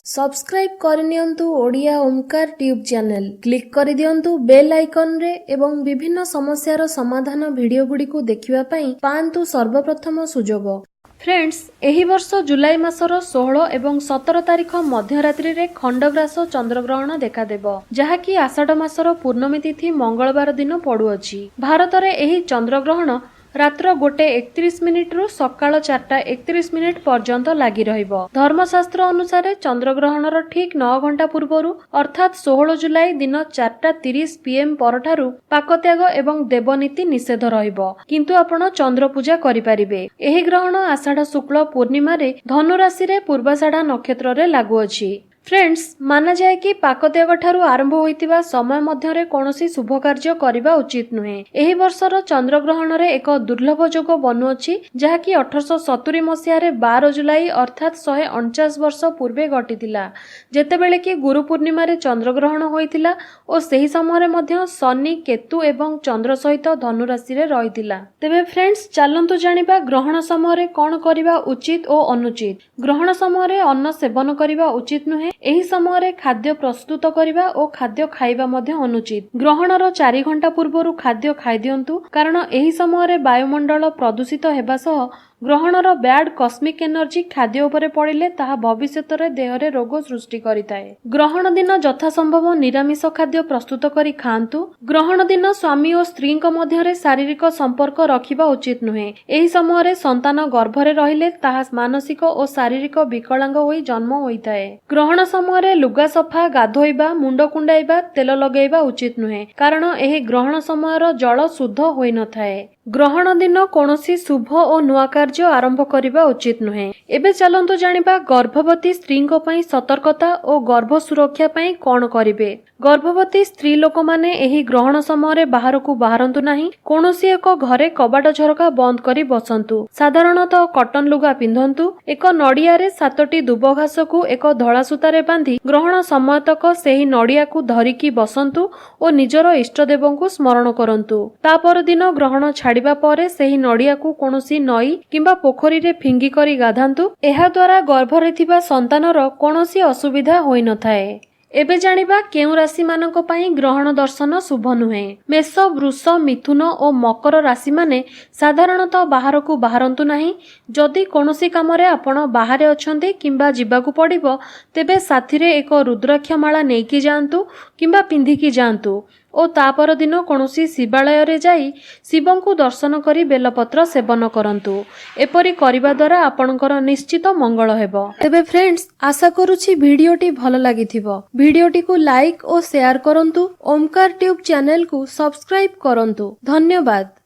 Subscribe କରିନିଅନ୍ତୁ Odia Omkar tube channel. Click କରିଦିଅନ୍ତୁ bail ଆଇକନ୍ରେ ଏବଂ ବିଭିନ୍ନ ସମସ୍ୟାର ସମାଧାନ ଭିଡ଼ିଓଗୁଡ଼ିକୁ ଦେଖିବା ପାଇଁ ପାଆନ୍ତୁ ସର୍ବପ୍ରଥମ ସୁଯୋଗ। ଫ୍ରେଣ୍ଡସ୍, ଏହି ବର୍ଷ ଜୁଲାଇ ମାସର 16 ଏବଂ 17 ତାରିଖ ମଧ୍ୟରାତ୍ରିରେ ଖଣ୍ଡଗ୍ରାସ ଚନ୍ଦ୍ରଗ୍ରହଣ ଦେଖାଦେବ, ଯାହାକି ଆଷାଢ଼ ମାସର ପୂର୍ଣ୍ଣମୀ ତିଥି ମଙ୍ଗଳବାର ଦିନ ପଡୁଅଛି। ଭାରତରେ ଏହି ଚନ୍ଦ୍ରଗ୍ରହଣ ରାତ୍ର 1:31ରୁ ସକାଳ 4ଟା 31 ପର୍ଯ୍ୟନ୍ତ ଲାଗି ରହିବ। ଧର୍ମଶାସ୍ତ୍ର ଅନୁସାରେ ଚନ୍ଦ୍ରଗ୍ରହଣର ଠିକ୍ 9 ଘଣ୍ଟା ପୂର୍ବରୁ, ଅର୍ଥାତ୍ 16 ଜୁଲାଇ ଦିନ 4:30 ପିଏମ୍ ପରଠାରୁ ପାକତ୍ୟାଗ ଏବଂ ଦେବନୀତି ନିଷେଧ ରହିବ, କିନ୍ତୁ ଆପଣ ଚନ୍ଦ୍ର ପୂଜା କରିପାରିବେ। ଏହି ଗ୍ରହଣ ଆଷାଢ଼ ଶୁକ୍ଳ ପୂର୍ଣ୍ଣିମାରେ ଧନୁ ରାଶିରେ ପୂର୍ବାଷାଢ଼ା ନକ୍ଷତ୍ରରେ ଲାଗୁଅଛି। ଫ୍ରେଣ୍ଡସ୍, ମାନାଯାଏ କି ପାକତ୍ୟାଗ ଠାରୁ ଆରମ୍ଭ ହୋଇଥିବା ସମୟ ମଧ୍ୟରେ କୌଣସି ଶୁଭ କାର୍ଯ୍ୟ କରିବା ଉଚିତ ନୁହେଁ। ଏହି ବର୍ଷର ଚନ୍ଦ୍ରଗ୍ରହଣରେ ଏକ ଦୁର୍ଲଭ ଯୋଗ ବନୁଅଛି, ଯାହାକି 1870 ମସିହାରେ 12 ଜୁଲାଇ, ଅର୍ଥାତ୍ 149 ବର୍ଷ ପୂର୍ବେ ଘଟିଥିଲା, ଯେତେବେଳେ କି ଗୁରୁ ପୂର୍ଣ୍ଣିମାରେ ଚନ୍ଦ୍ରଗ୍ରହଣ ହୋଇଥିଲା ଓ ସେହି ସମୟରେ ମଧ୍ୟ ଶନି, କେତୁ ଏବଂ ଚନ୍ଦ୍ର ସହିତ ଧନୁ ରାଶିରେ ରହିଥିଲା। ତେବେ ଫ୍ରେଣ୍ଡସ୍, ଚାଲନ୍ତୁ ଜାଣିବା ଗ୍ରହଣ ସମୟରେ କଣ କରିବା ଉଚିତ ଓ ଅନୁଚିତ। ଗ୍ରହଣ ସମୟରେ ଅନ୍ନ ସେବନ କରିବା ଉଚିତ ନୁହେଁ। ଏହି ସମୟରେ ଖାଦ୍ୟ ପ୍ରସ୍ତୁତ କରିବା ଓ ଖାଦ୍ୟ ଖାଇବା ମଧ୍ୟ ଅନୁଚିତ। ଗ୍ରହଣର 4 ଘଣ୍ଟା ପୂର୍ବରୁ ଖାଦ୍ୟ ଖାଇଦିଅନ୍ତୁ, କାରଣ ଏହି ସମୟରେ ବାୟୁମଣ୍ଡଳ ପ୍ରଦୂଷିତ ହେବା ସହ ଗ୍ରହଣର ବ୍ୟାଡ୍ କସ୍ମିକ୍ ଏନର୍ଜି ଖାଦ୍ୟ ଉପରେ ପଡ଼ିଲେ ତାହା ଭବିଷ୍ୟତରେ ଦେହରେ ରୋଗ ସୃଷ୍ଟି କରିଥାଏ। ଗ୍ରହଣ ଦିନ ଯଥାସମ୍ଭବ ନିରାମିଷ ଖାଦ୍ୟ ପ୍ରସ୍ତୁତ କରି ଖାଆନ୍ତୁ। ଗ୍ରହଣ ଦିନ ସ୍ୱାମୀ ଓ ସ୍ତ୍ରୀଙ୍କ ମଧ୍ୟରେ ଶାରୀରିକ ସମ୍ପର୍କ ରଖିବା ଉଚିତ ନୁହେଁ। ଏହି ସମୟରେ ସନ୍ତାନ ଗର୍ଭରେ ରହିଲେ ତାହା ମାନସିକ ଓ ଶାରୀରିକ ବିକଳାଙ୍ଗ ହୋଇ ଜନ୍ମ ହୋଇଥାଏ। ଗ୍ରହଣ ସମୟରେ ଲୁଗା ସଫା, ଗାଧୋଇବା, ମୁଣ୍ଡ କୁଣ୍ଡାଇବା, ତେଲ ଲଗାଇବା ଉଚିତ ନୁହେଁ, କାରଣ ଏହି ଗ୍ରହଣ ସମୟର ଜଳ ଶୁଦ୍ଧ ହୋଇନଥାଏ। ଗ୍ରହଣ ଦିନ କୌଣସି ଶୁଭ ଓ ନୂଆ କାର୍ଯ୍ୟ ଆରମ୍ଭ କରିବା ଉଚିତ ନୁହେଁ। ଏବେ ଚାଲନ୍ତୁ ଜାଣିବା ଗର୍ଭବତୀ ସ୍ତ୍ରୀଙ୍କ ପାଇଁ ସତର୍କତା ଓ ଗର୍ଭ ସୁରକ୍ଷା ପାଇଁ କଣ କରିବେ। ଗର୍ଭବତୀ ସ୍ତ୍ରୀ ଲୋକମାନେ ଏହି ଗ୍ରହଣ ସମୟରେ ବାହାରକୁ ବାହାରନ୍ତୁ ନାହିଁ। କୌଣସି ଏକ ଘରେ କବାଟ ଝରକା ବନ୍ଦ କରି ବସନ୍ତୁ। ସାଧାରଣତଃ କଟନ ଲୁଗା ପିନ୍ଧନ୍ତୁ। ଏକ ନଡ଼ିଆରେ ସାତଟି ଦୁବ ଘାସକୁ ଏକ ଧଳା ସୂତାରେ ବାନ୍ଧି ଗ୍ରହଣ ସମୟ ତକ ସେହି ନଡ଼ିଆକୁ ଧରିକି ବସନ୍ତୁ ଓ ନିଜର ଇଷ୍ଟଦେବଙ୍କୁ ସ୍ମରଣ କରନ୍ତୁ। ତା ପରଦିନ ଗ୍ରହଣ ଛାଡ଼ିବା ପରେ ସେହି ନଡ଼ିଆକୁ କୌଣସି ନଈ କିମ୍ବା ପୋଖରୀରେ ଫିଙ୍ଗି କରି ଗାଧାନ୍ତୁ। ଏହାଦ୍ୱାରା ଗର୍ଭରେ ଥିବା ସନ୍ତାନର କୌଣସି ଅସୁବିଧା ହୋଇନଥାଏ। ଏବେ ଜାଣିବା କେଉଁ ରାଶିମାନଙ୍କ ପାଇଁ ଗ୍ରହଣ ଦର୍ଶନ ଶୁଭ ନୁହେଁ। ମେଷ, ବୃଷ, ମିଥୁନ ଓ ମକର ରାଶିମାନେ ସାଧାରଣତଃ ବାହାରକୁ ବାହାରନ୍ତୁ ନାହିଁ। ଯଦି କୌଣସି କାମରେ ଆପଣ ବାହାରେ ଅଛନ୍ତି କିମ୍ବା ଯିବାକୁ ପଡ଼ିବ, ତେବେ ସାଥିରେ ଏକ ରୁଦ୍ରାକ୍ଷ ମାଳା ନେଇକି ଯାଆନ୍ତୁ କିମ୍ବା ପିନ୍ଧିକି ଯାଆନ୍ତୁ ଓ ତା ପରଦିନ କୌଣସି ଶିବାଳୟରେ ଯାଇ ଶିବଙ୍କୁ ଦର୍ଶନ କରି ବେଲପତ୍ର ସେବନ କରନ୍ତୁ। ଏପରି କରିବା ଦ୍ୱାରା ଆପଣଙ୍କର ନିଶ୍ଚିତ ମଙ୍ଗଳ ହେବ। ତେବେ ଫ୍ରେଣ୍ଡସ୍, ଆଶା କରୁଛି ଭିଡ଼ିଓଟି ଭଲ ଲାଗିଥିବ। ଭିଡ଼ିଓଟିକୁ ଲାଇକ୍ ଓ ସେୟାର କରନ୍ତୁ। ଓମ୍କାର ଟ୍ୟୁବ୍ ଚ୍ୟାନେଲକୁ ସବସ୍କ୍ରାଇବ୍ କରନ୍ତୁ। ଧନ୍ୟବାଦ।